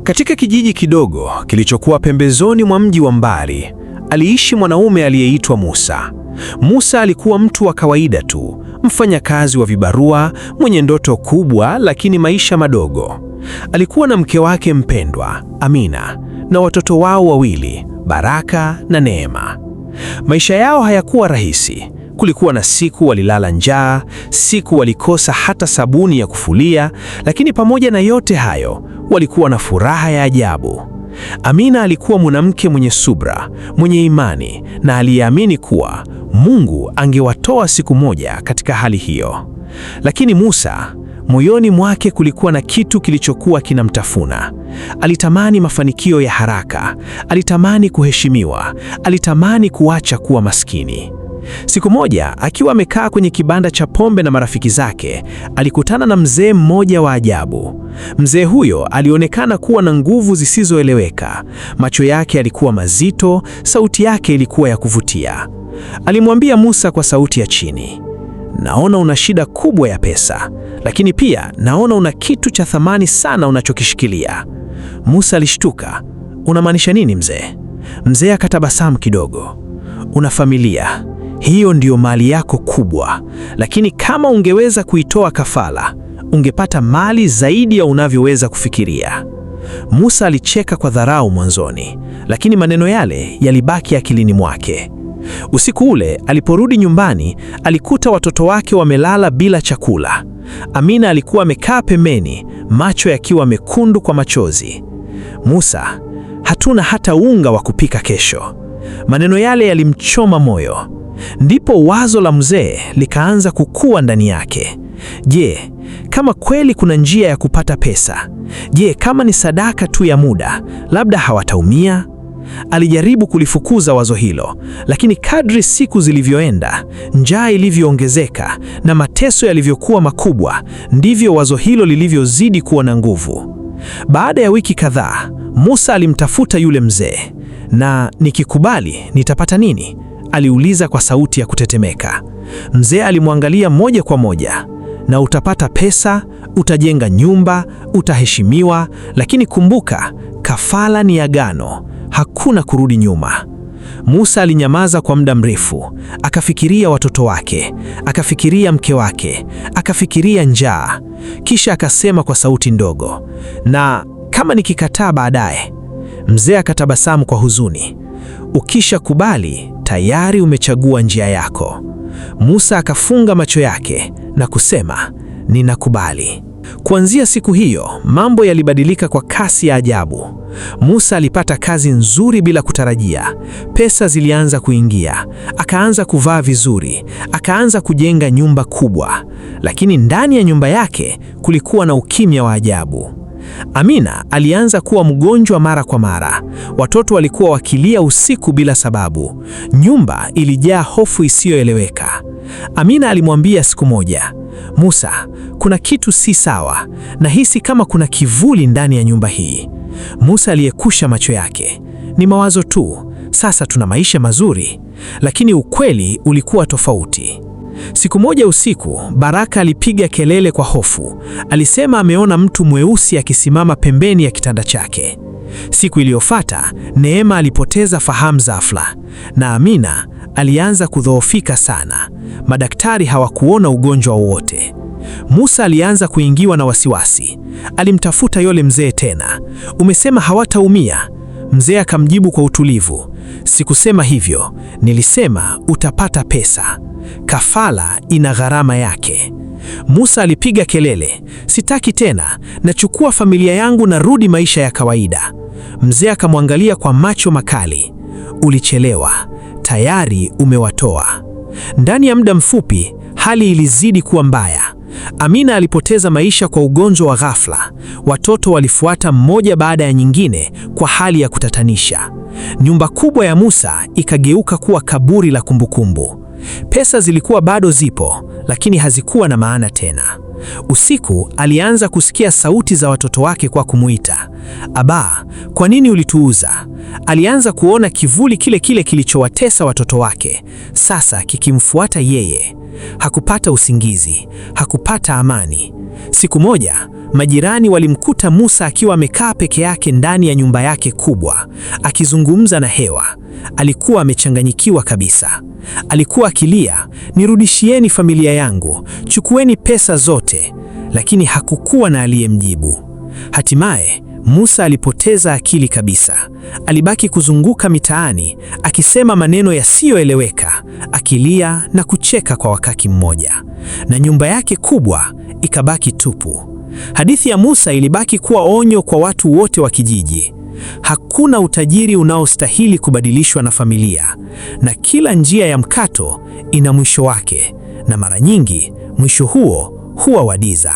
Katika kijiji kidogo kilichokuwa pembezoni mwa mji wa mbali, aliishi mwanaume aliyeitwa Musa. Musa alikuwa mtu wa kawaida tu, mfanyakazi wa vibarua, mwenye ndoto kubwa lakini maisha madogo. Alikuwa na mke wake mpendwa, Amina, na watoto wao wawili, Baraka na Neema. Maisha yao hayakuwa rahisi. Kulikuwa na siku walilala njaa, siku walikosa hata sabuni ya kufulia, lakini pamoja na yote hayo, walikuwa na furaha ya ajabu. Amina alikuwa mwanamke mwenye subra, mwenye imani na aliyeamini kuwa Mungu angewatoa siku moja katika hali hiyo. Lakini Musa, moyoni mwake kulikuwa na kitu kilichokuwa kinamtafuna. Alitamani mafanikio ya haraka, alitamani kuheshimiwa, alitamani kuacha kuwa maskini. Siku moja akiwa amekaa kwenye kibanda cha pombe na marafiki zake, alikutana na mzee mmoja wa ajabu. Mzee huyo alionekana kuwa na nguvu zisizoeleweka. Macho yake yalikuwa mazito, sauti yake ilikuwa ya kuvutia. Alimwambia Musa kwa sauti ya chini, naona una shida kubwa ya pesa, lakini pia naona una kitu cha thamani sana unachokishikilia. Musa alishtuka. Unamaanisha nini mzee? Mzee akatabasamu kidogo. Una familia, hiyo ndiyo mali yako kubwa, lakini kama ungeweza kuitoa kafara, ungepata mali zaidi ya unavyoweza kufikiria. Musa alicheka kwa dharau mwanzoni, lakini maneno yale yalibaki akilini mwake. Usiku ule aliporudi nyumbani, alikuta watoto wake wamelala bila chakula. Amina alikuwa amekaa pembeni, macho yakiwa mekundu kwa machozi. Musa, hatuna hata unga wa kupika kesho. Maneno yale yalimchoma moyo. Ndipo wazo la mzee likaanza kukua ndani yake. Je, kama kweli kuna njia ya kupata pesa? Je, kama ni sadaka tu ya muda, labda hawataumia? Alijaribu kulifukuza wazo hilo, lakini kadri siku zilivyoenda, njaa ilivyoongezeka na mateso yalivyokuwa makubwa, ndivyo wazo hilo lilivyozidi kuwa na nguvu. Baada ya wiki kadhaa, Musa alimtafuta yule mzee. Na nikikubali nitapata nini? Aliuliza kwa sauti ya kutetemeka. Mzee alimwangalia moja kwa moja. Na utapata pesa, utajenga nyumba, utaheshimiwa, lakini kumbuka, kafara ni agano, hakuna kurudi nyuma. Musa alinyamaza kwa muda mrefu, akafikiria watoto wake, akafikiria mke wake, akafikiria njaa. Kisha akasema kwa sauti ndogo, na kama nikikataa baadaye? Mzee akatabasamu kwa huzuni. Ukishakubali tayari umechagua njia yako. Musa akafunga macho yake na kusema, ninakubali. Kuanzia siku hiyo, mambo yalibadilika kwa kasi ya ajabu. Musa alipata kazi nzuri bila kutarajia. Pesa zilianza kuingia, akaanza kuvaa vizuri, akaanza kujenga nyumba kubwa. Lakini ndani ya nyumba yake kulikuwa na ukimya wa ajabu. Amina alianza kuwa mgonjwa mara kwa mara. Watoto walikuwa wakilia usiku bila sababu. Nyumba ilijaa hofu isiyoeleweka. Amina alimwambia siku moja, Musa, kuna kitu si sawa. Nahisi kama kuna kivuli ndani ya nyumba hii. Musa aliyekusha macho yake. Ni mawazo tu, sasa tuna maisha mazuri. Lakini ukweli ulikuwa tofauti. Siku moja usiku, Baraka alipiga kelele kwa hofu. Alisema ameona mtu mweusi akisimama pembeni ya kitanda chake. Siku iliyofuata, Neema alipoteza fahamu ghafla na Amina alianza kudhoofika sana. Madaktari hawakuona ugonjwa wowote. Musa alianza kuingiwa na wasiwasi. Alimtafuta yule mzee tena. Umesema hawataumia? Mzee akamjibu kwa utulivu, sikusema hivyo, nilisema utapata pesa. Kafara ina gharama yake. Musa alipiga kelele, sitaki tena, nachukua familia yangu na rudi maisha ya kawaida. Mzee akamwangalia kwa macho makali, ulichelewa, tayari umewatoa. Ndani ya muda mfupi hali ilizidi kuwa mbaya. Amina alipoteza maisha kwa ugonjwa wa ghafla. Watoto walifuata mmoja baada ya nyingine kwa hali ya kutatanisha. Nyumba kubwa ya Musa ikageuka kuwa kaburi la kumbukumbu. Pesa zilikuwa bado zipo, lakini hazikuwa na maana tena. Usiku alianza kusikia sauti za watoto wake kwa kumuita, "Aba, kwa nini ulituuza?" Alianza kuona kivuli kile kile kilichowatesa watoto wake, sasa kikimfuata yeye. Hakupata usingizi, hakupata amani. Siku moja, majirani walimkuta Musa akiwa amekaa peke yake ndani ya nyumba yake kubwa, akizungumza na hewa. Alikuwa amechanganyikiwa kabisa. Alikuwa akilia, "Nirudishieni familia yangu, chukueni pesa zote." Lakini hakukuwa na aliyemjibu. Hatimaye Musa alipoteza akili kabisa. Alibaki kuzunguka mitaani akisema maneno yasiyoeleweka, akilia na kucheka kwa wakati mmoja, na nyumba yake kubwa ikabaki tupu. Hadithi ya Musa ilibaki kuwa onyo kwa watu wote wa kijiji. Hakuna utajiri unaostahili kubadilishwa na familia, na kila njia ya mkato ina mwisho wake, na mara nyingi mwisho huo huwa wa giza.